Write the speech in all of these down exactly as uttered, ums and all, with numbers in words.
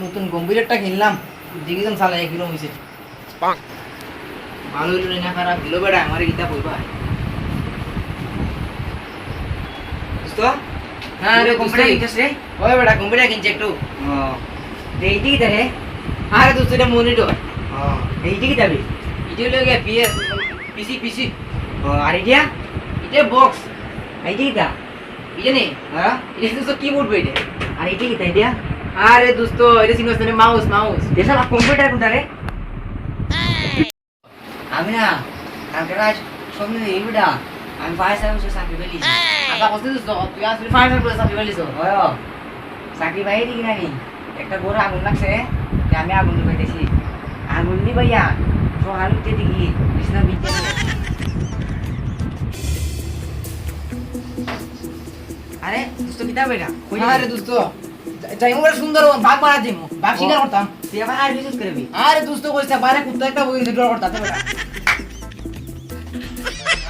নতুন কম্পিউটারটা কিনলাম, দেখি তো চালাই কিরম হইছে। ভালো হইলো না খারাপ হইলো বেটা, আমারে কিতা কইবা? দোস্ত, না রে, তুই কম্পিউটার কিনছস রে? ওই বেটা, কম্পিউটার কিনছি একটু। ও, দে, ইটা কিতা রে? আরে দোস্ত, ইটা মনিটর। ও, দে, ইটা কিতা বে? ইটা হইলো গিয়া পিএস, পিসি, পিসি। ও, আর ইটা? ইটা বক্স। আর ইটা কিতা? ইটা নি? হ্যাঁ? ইটা দোস্ত কিবোর্ড বে ইটা। আর ইটা কিতা ইটা? আরে দোস্ত, ইটা চিনস না রে, মাউস, মাউস। এ শালা কম্পিউটার কোনটা রে? আমি না, কালকে রাত স্বপ্নে দেখি বেটা, আমি ফায়ার সার্ভিসে চাকরি পাইলিছি। আচ্ছা, কইছিস দোস্ত, তুই আসলে ফায়ার সার্ভিসে চাকরি পাইলিছস? ওই, চাকরি পাই দেখি না নি, একটা ঘরো আগুন লাগছে, তে আমি আগুন নিবাইতেছি। আগুন নিবাইয়া সকালে উঠে দেখি বিছনা ভিজে গেছে। আরে দোস্ত, কিতা বেটা? কই আরে যাবি? দোস্ত, যা-, যাইমু বড় সুন্দর বাঘ মারা যাইমু, বাঘ ও। শিকার করতাম। তুই আবার আর বিশেষ করবি? আরে দোস্ত, কইছে বারে কুত্তা একটা বই ডর করতাম, বেটা।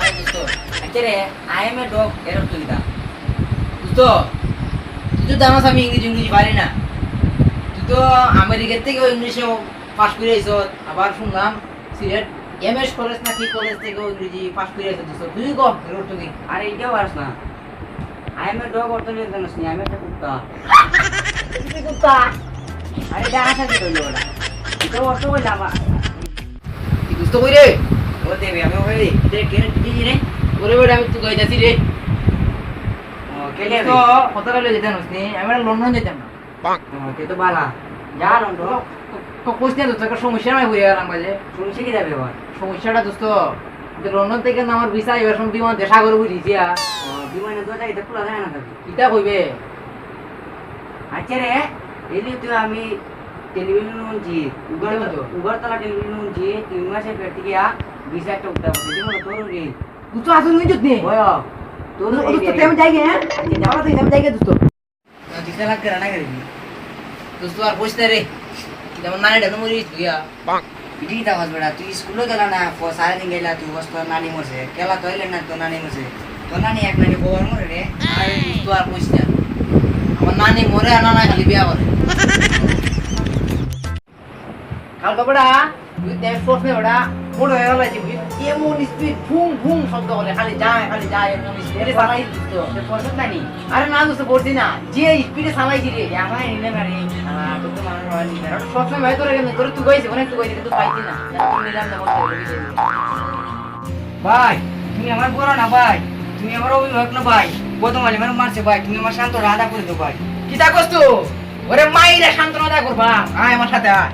আরে দোস্ত, আচ্ছা রে, I am a dog, এর অর্থ কিতা? দোস্ত, তুই তো জানাস আমি ইংরেজি ইংরেজি পারি না। তুই তো আমেরিকা থেকে ইংলিশে পাস করে আইছস, আবার শুনলাম সিলেট এমএস কলেজ না কি কলেজ থেকে ইংরেজি পাস করে আইছস দোস্ত। তুই ক, এর অর্থ কি? আরে, এটাও পারস না। I am a dog অর্থ নিয়ে জানিস নি, আমি একটা কুত্তা। তুই কুত্তা? আরে, এটা আশা কি হইলো ওটা? এটা অর্থ বললে আমার। কি দোস্ত কই রে? ও দেবে, আমি ওই এটা কেন দিদি রে? ওরে বেটা, আমি তুই গাইতাছি রে। ও, কে তো নেবে? কত গেলে যেতে নস নি? আমি একটা লন্ডন যেতাম না। ও, কে তো বালা। যা লন্ডন। তো, তো কইস না তো, তোর একটা সমস্যা নাই বইয়া আরাম বাজে। সমস্যা কি যাবে আবার? সমস্যাটা দোস্ত, যে লন্ডন থেকে না আমার ভিসা এবার সময় বিমান দেশা করে বুঝিছি আর। ও, বিমানে তো যাইতে খোলা যায় না তবে। কিতা কইবে? আচ্ছা রে, এলি তো আমি টেলিভিশন শুনছি, উগার-, কিতা বলছো? উগারতলা টেলিভিশন শুনছি, তিন মাসের পেট থেকে আ, ভিসা একটা উঠতে হবে, বুঝলি বলো, তোর রে। তুই তো আসল নিয়ে যত্নে। ওই, তোর ও, রে। তো তেমন যাই গে, হ্যাঁ? আচ্ছা, যাও। আমার তো তেমন যাই গে, দোস্ত। না, ভিসা লাগবে না, না করিবি। দোস্ত, আর বস না রে। যেমন নানি ডানো মরি গেছি, তুই আর। ইডি তা হস বেটা, তুই স্কুলে গেলা না, ফ-, সারা দিন গেলা, তুই বস তোর নানি মরছে। কেলা তো আইলে না, তোর নানি মরছে। তোর নানি এক নানি বউর মরে রে। আরে দোস্ত, আর কইস না। আমার নানি মরে আর নানা খালি বিয়া করে। কাল বাবাটা, তুই দেখ ফোর্স নে বেটা, মোটর হয়ে গেল যে, এমন স্পিড, ভুম ভুম শব্দ করে, খালি যায়, খালি যায়, এমন স্পিডে চালাই দোস্ত। সে ফোর্স নানি? আরে না দোস্ত, পড়ছি না। যে স্পিডে চালাইছি রে। আমার এনে মারি। আহ, তোর তো মানুষ হয় নি। আর সবসময় ভাই তোর এখানে, তোর তুই কইছিস, অনেক তুই কইছিস, কিন্তু পাইছি না। তুই নিলাম না, বলতে হবে। ভাই, তুমি আমার বড় না ভাই, তুমি আমার অভিভাবক না ভাই। প্রথম আলী মানে মারছে ভাই, তুমি আমার সান্ত্বনা আদা করে দেও ভাই। কিতা করছ তুই? ওরে মাইরে সান্ত্বনা আদা করবা, আয় আমার সাথে আয়।